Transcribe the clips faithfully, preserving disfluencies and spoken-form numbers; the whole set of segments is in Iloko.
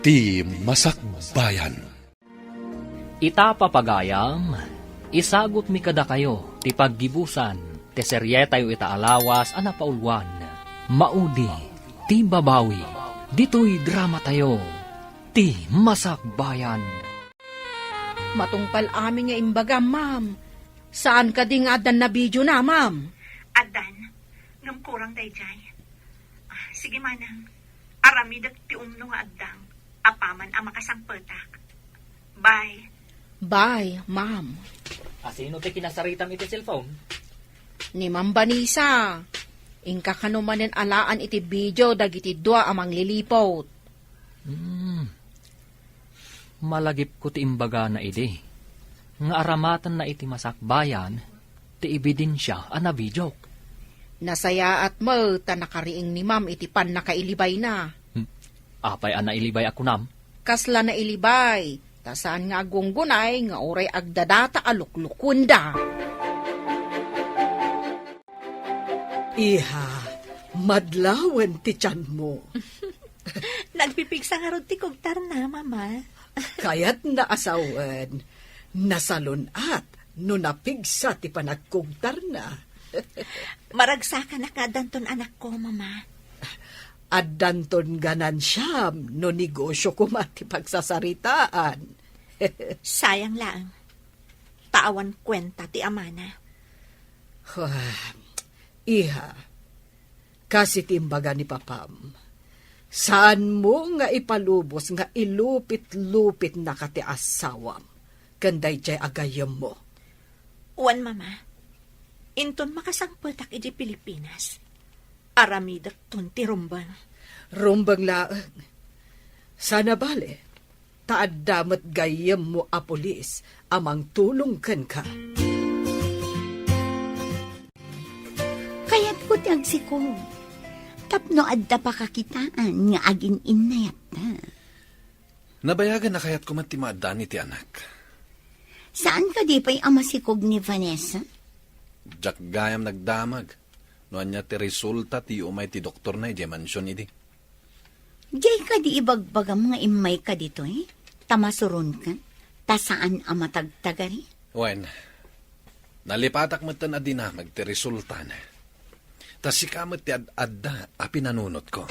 Ti Masakbayan. Ita, papagayam, isagutmi kadakayo ti paggibusan ti serietayo ita a lawas a napauluan, Maudi ti Babawi. Ditoy dramatayo, Ti Masakbayan. Matungpal amin nga imbagam, ma'am. Saan kadi nga addan na video na, ma'am? Addan, ngem kurang daydiay. Ah, sige, manang. Aramidek ti umno nga addang, apaman a makasangpetak. Bye. Bye, ma'am. Asino ti kinasaritam iti cellphone? Ni Ma'am Vanessa. Inka kano manen alaan iti video dagiti dua a mangliliput. Hmm. Malagipko ti imbagana idi, nga aramatenna iti masakbayan ti ebidensia a nabidiok. Nasayaat met ta nakariing ni ma'am iti pannakailibayna. Hmm. Apay a nailibay a kunam? Kasla nailibay, ta saan nga aggunggunay nga uray agdadata a luklukuenda. Iha, madlawen ti tianmo. Nagpipigsa ngarud ti kugtarna, Mama. Kayatna a sawen, nasalun-at no napigsa ti panagkugtarna. Maragsakanak nga addanton anakko, Mama. Addanton ganansiam no negosio koma ti pagsasaritaan. Sayang laeng. Ta awan kuenta ti amana. Ah, iha, kas iti imbaga ni papam, saanmo nga ipalubos nga ilupit-lupitnaka ti asawam ken daydiay a gayyemmo. Wen, Mama. Inton makasangpetak idiay Pilipinas, aramidekton ti rumbeng. Rumbeng laeng. Saan a bale, ta adda met gayyemmo a pulis a mangtulong kenka. Kayatko ti agsikog tapno adda pakakitaan nga agin-innayatta. Nabayagen a kayatko met ti maaddaan iti anak. Saan kadi pay a masikog ni Vanessa? Diak gayam nagdamag no ania ti resulta ti umay ti doktorna idiay mansion idi. Diay kadi ibagbagam nga immayka ditoy, ta masuronka, ta saan a matagtagari? Wen, nalipatak metten a dinamag ti resultana. Ta sika met ti ad-adda a pinanunotko.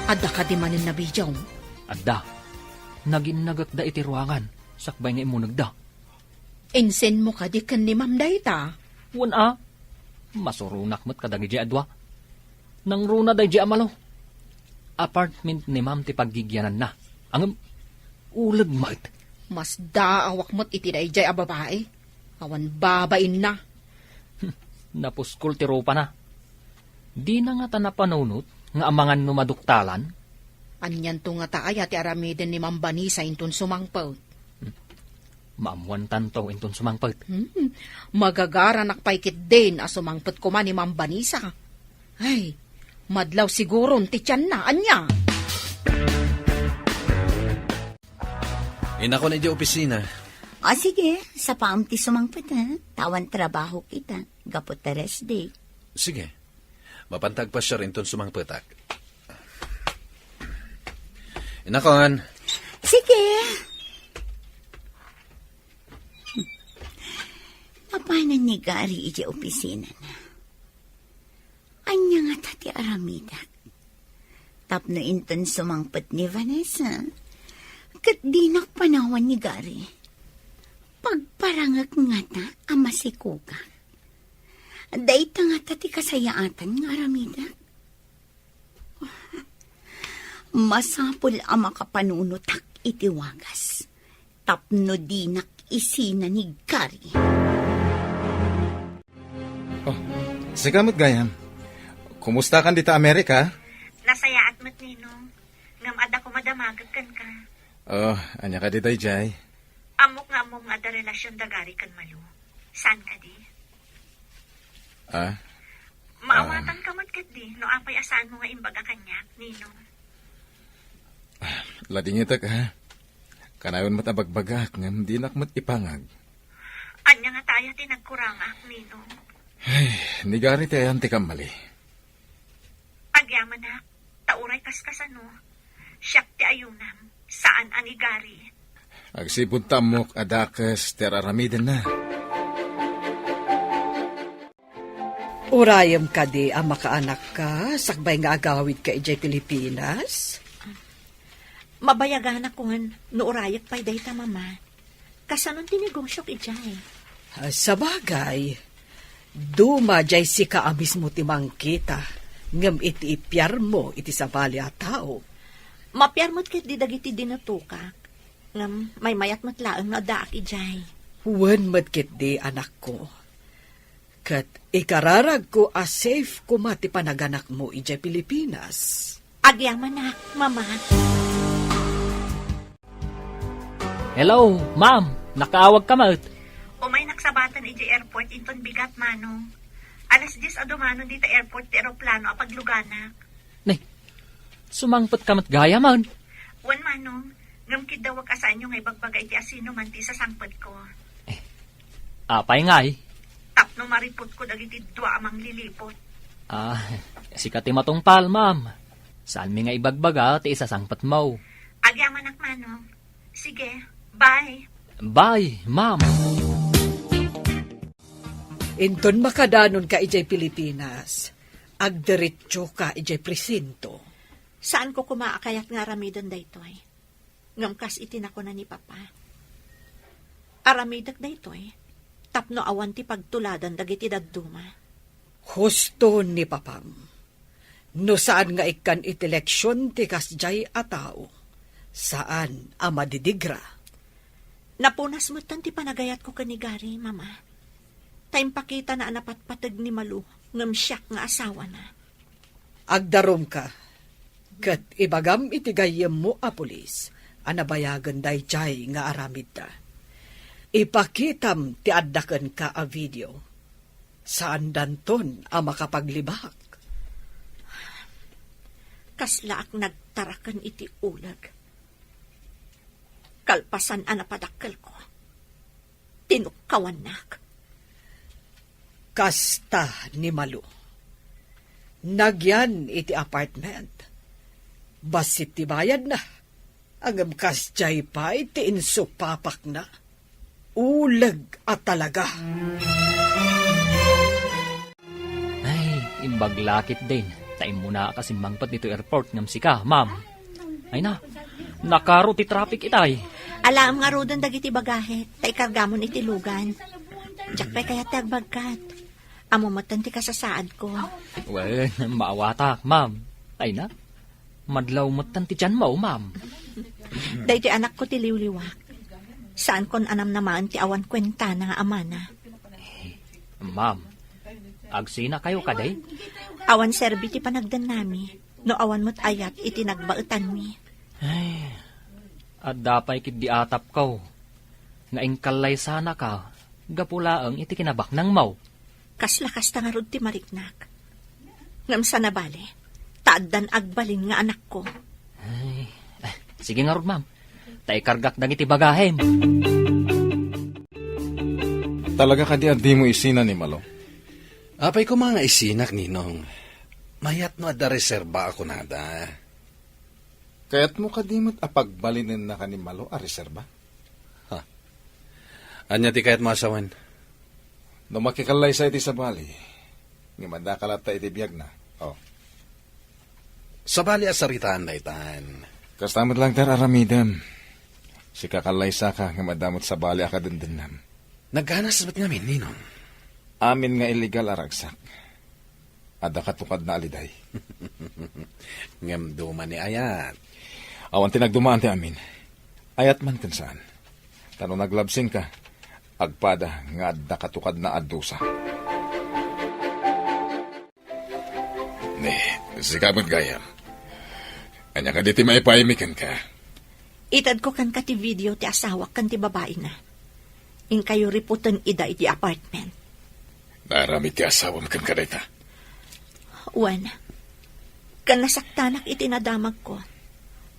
Adda kadi manen nabidiom? Adda. Naginnagekda iti ruangan, sakbay nga immunegda. Insenmo kadi ken ni Ma'am dayta? Wen a. Masuronak met kadagidi a dua. Nangruna daydi a malo. Apartment ni Ma'am ti paggigiananna. Ngem, uleg met. Masdaawak met iti daydiay a babai. Awan babainna. Napuskol ti rupana. Dina ngata napanunot nga amangan no maduktalan? Anianto ngata aya ti aramiden ni Ma'am Vanessa inton sumangpet? Hmm. Maammuantanto inton sumangpet. Hmm. Magagaranak pay ketdin a sumangpet koma ni Ma'am Vanessa. Ay, madlaw siguron ti tianna, ania? Inakon idiay opisina. O, sige, sapaam ti sumangpet, ha? Ta awan trabahok ita, gapu ta rest day. Sige. Mapanta agpasiar inton sumangpetak. Inakon. Sige. Napanan ni Gary idiay opisinana? Ania ngata ti aramidek? Tapno inton sumangpet ni Vanessa, ket dinak panawan ni Gary. Pagparangek ngata a masikogak. Dayta ngata ti kasayaatan nga aramidek. Masapul a makapanunotak iti wagas tapno dinak isina ni Gary. Oh, sika met gayam. Kumustakan dita Amerika? Nasayaat met, Ninong. Ngem adda koma damagek kenka. Oh, ania kadi daydiay? Ammok nga ammom nga adda relasion da Gary ken Malu. Saan kadi? Ah? Maawatanka met ketdi no apay a saanmo nga imbaga kaniak, Ninong. Ladingetek, ha? Kanayon met a bagbagaak ngem dinak met ipangag. Ania ngata aya ti nagkurangak, Ninong? Ay, ni Gary ti ayan ti kammali. Agyamanak, Ta uray kaskasano, siak ti ayunam, saan a ni Gary. Agsipud ta ammok a dakes ti ar-aramidenna. Urayem kadi a makaanakka sakbay nga agawidka idiay Pilipinas? Mabayaganakon no urayek pay dayta, Mama. Kasanon ti negosiok idiay? Ah, sabagay, duma diay sika a mismo ti mangkita, ngem iti ipiarmo iti sabali a tao. Mapiar met ketdi dagiti dinutokak, ngem maymayat met laeng no addaak idiay. Wen met ketdi, anakko. Ket ikararagko a safe koma ti panaganakmo idiay Pilipinas. Agyamanak, Mama. Hello, ma'am. Nakaawagka met. Umaynak sabatan idiay airport inton bigat, Manong. Alas dies a dumanon dita airport ti eroplano a pagluganak. Nay, sumangpetka met gayam? Wen, Manong. Ngem kiddawek a saanyo nga ibagbaga iti asinoman ti isasangpetko. Eh, apay ngay? Tapno mariputko dagiti dua a mangliliput. Ah, sika ti matungpal, ma'am. Saanmi nga ibagbaga ti isasangpetmo. Agyamanak, Manong. Sige, bye. Bye, ma'am. Inton makadanonka idiay Pilipinas, agdiretsoka idiay presinto. Saanko koma a kayat nga aramiden daytoy. Ngem kas iti nakuna ni Papa, aramidek daytoy tapno awan ti pagtuladan dagiti dadduma. Husto ni Papam. No saan nga ikkan iti leksion ti kasdiay a tao, saan a madidigra. Napunas metten ti panagayatko ken ni Gary, Mama. Ta impakitana a napatpateg ni Malu ngem siak nga asawana. Agdarumka, ket ibagam iti gayyemmo a pulis a nabayagen daydiay nga aramidda. Ipakitam ti adda kenka a video. Saandanton a makapaglibak. Kaslaak nagtaraken iti uleg. Kalpasan a napadakkelko, tinukkawannak. Kasta ni Malu. Nagyan iti apartment. Bassit ti bayadna. Ngem kasdiay pay ti insupapakna. Uleg a talaga. Ay, imbag la ketdin, ta immuna a simmangpet ditoy airport ngem sika, ma'am. Ay na, nakaro ti traffic itay. Alaem ngaruden dagiti bagahe, ta ikargamon iti lugan. Diak pay kayat ti agbagkat. Ammo metten ti kasasaadko. Wen, maawatak, ma'am. Ay na, madlaw metten ti tianmo, ma'am. Daytoy anakko ti liwliwak. Saankon a namnamaen ti awan kuentana nga amana. Ma'am, agsinakayo kadi? Awan serbi ti panagdennami, no awan met ayat iti nagbaetanmi. Ay, adda pay ketdi atapko nga inkallaysanaka gapu laeng iti kinabaknangmo. Kasla kasta ngarud ti mariknak. Ngem saan a bale, ta addan agbalin nga anakko. Ay, eh, sige ngarud, ma'am. Ta ikargak dagiti bagahem. Talaga kadi a dimo isina ni Malo? Apay koma nga isinak, Ninong. Mayat no adda reserba a kunada. Kayatmo kadi met a pagbalinennaka ni Malo a reserba? Ha? Ania ti kayatmo a sawen? No makikallaysa iti sabali, ngem addaka latta iti biagna. Oh. Sabali a saritaan daytan. Kasta met laeng ti ar-aramidem. Sika kallaysaka ngem adda met sabali a kadendennam. Nagganas met ngamin, Ninong. Amin nga illegal a ragsak. Adda katukadna a liday. Ngem duma ni ayat. Awan ti nagdumaan ti amin. Ayat man ken saan. Ta no naglabsingka, agpada nga adda katukadna a dusa. Ni, sika met gayam. Ania kadi ti maipaymi kenka? Itedko kenka ti video ti asawak ken ti babaina. Inkayo riputen ida iti apartment. Naaramid ti asawam kenka dayta? Wen, ken nasaktanak iti nadamagko,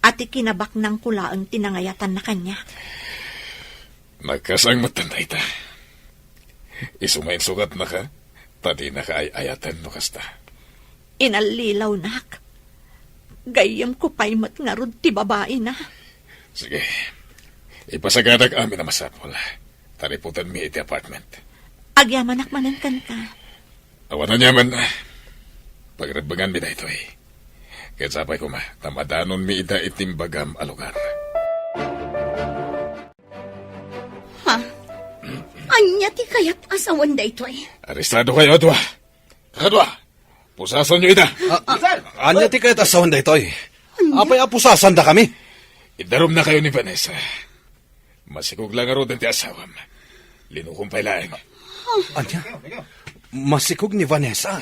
a ti kinabaknangko laeng ti nangayatanna kaniak. Nagkasang metten dayta. Isu nga insugatnaka, ta dinaka ay-ayaten no kasta. Inallilawnak. Gayyemko pay met ngarud ti babaina. Sige. Ipasagadak amin a masapul. Tariputanmi iti apartment. Agyamanak manen kenka. Awan aniaman. Pagrebbenganmi daytoy. Ket sapay koma, ta madanonmi ida iti imbagam a lugar. Ha? Ania ti kayat a sawen daytoy? Arestado kayo, dua. Kadua, pusasanyo ida. Ah, ania ti kayat a sawen daytoy? Ania? Apay a pusasandakami? Idarumnakayo ni Vanessa. Masikog la ngaruden ti asawam. Linukom pay laeng. Ania? Masikog ni Vanessa?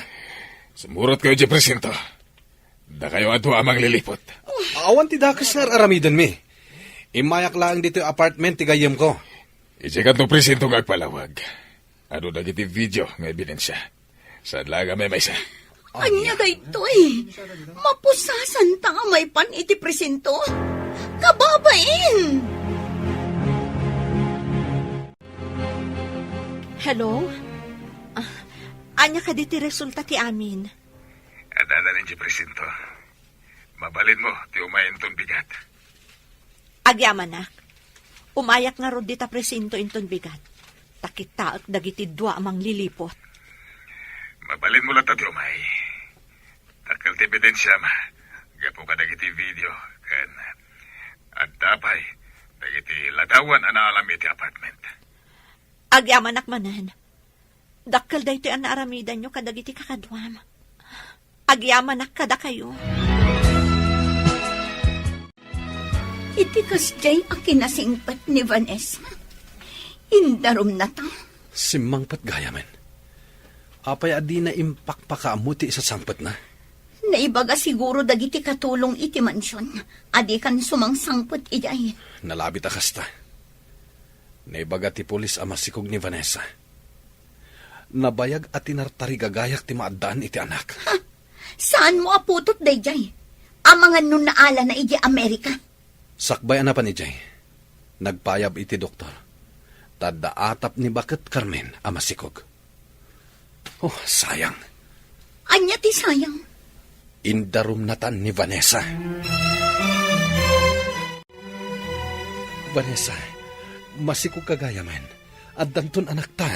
Sumurokayo idiay presinto. Dakayo a dua a mangliliput. Awan ti dakes nga ar-aramidenmi. Immayak laeng ditoy apartment ti gayyemko. Idiay kanto presinto nga agpalawag. Adu dagiti video nga ebidensia. Saan laeng a maymaysa. Ania daytoy? Mapusasanta a maipan iti presinto? Kababain! Hello? Ah, ania kadi ti resulta ti amin? Adda idiay presinto. Mabalinmo ti umay inton bigat. Agyamanak. Umayak ngarud dita presinto inton bigat. Ta kitaek dagiti dua a mangliliput. Mabalinmo latta ti umay. Dakkel ti ebidensiam gapu kadagiti video ken adda pay dagiti ladawan a naalam iti apartment. Agyamanak manen. Dakkel daytoy a naaramidanyo kadagiti kakaduam. Agyamanak kadakayo. Iti kasdiay a kinasingpet ni Vanessa, indarumnata. Simmangpet gayamen. Apay a dina impakpakaammo ti isasangpetna? Naibaga siguro dagiti katulong iti mansion a dikan sumangsangpet idiay. Nalabit a kasta. Naibaga ti pulis a masikog ni Vanessa. Nabayag a tinartarigagayak ti maaddaan iti anak. Ha? Saanmo a putot daydiay? Amangan no naalana idiay Amerika? Sakbay a napan idiay, nagpayab iti doktor. Ta adda atap ni baket Carmen a masikog. Oh, sayang. Ania ti sayang? Indarumnatan ni Vanessa. Vanessa, masikog ka gayamen. Addanton anakta.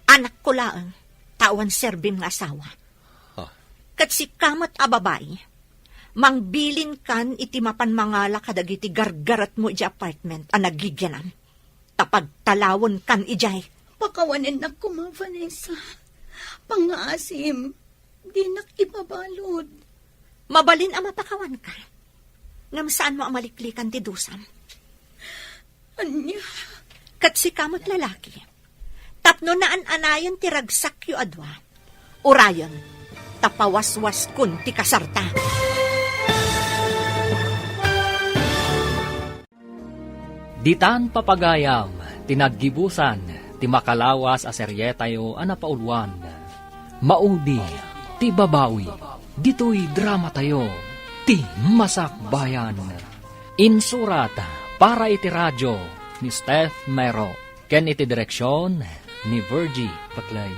Anakko laeng, ta awan serbim nga asawa. Ha? Ket sika met a babai, mangbilinkan iti mapan mangala kadagiti gargaretmo iti apartment a nagigianam. Ta pagtalawenkan idiay. Pakawanennak koma, Vanessa. Pangngaasim, dinak ibabalud. Mabalin a mapakawanka. Ngem saanmo a maliklikan ti dusam. Ania? Ket sika met lalaki. Tapno naan-anayen ti ragsakyo a dua. Urayen, ta pawaswaskon ti kasarta. Ditan papagayam ti naggibusan ti makalawas a serietayo a napauluan, Maudi ti Babawi. Ditoy dramatayo, Ti Masakbayan. Insurat para iti radio ni Steph Mero ken iti direksion ni Virgie Paclay.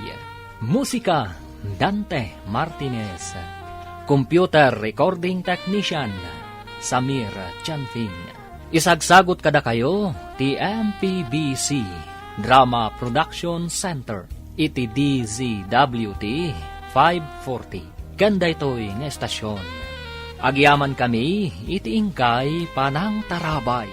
Musika, Dante Martinez. Computer recording technician, Samir Chanfing. Isagsagut kadakayo ti M P B C Drama Production Center iti D Z W T five forty. Ken daytoy nga estasion, agyamankami iti inkay panangtarabay.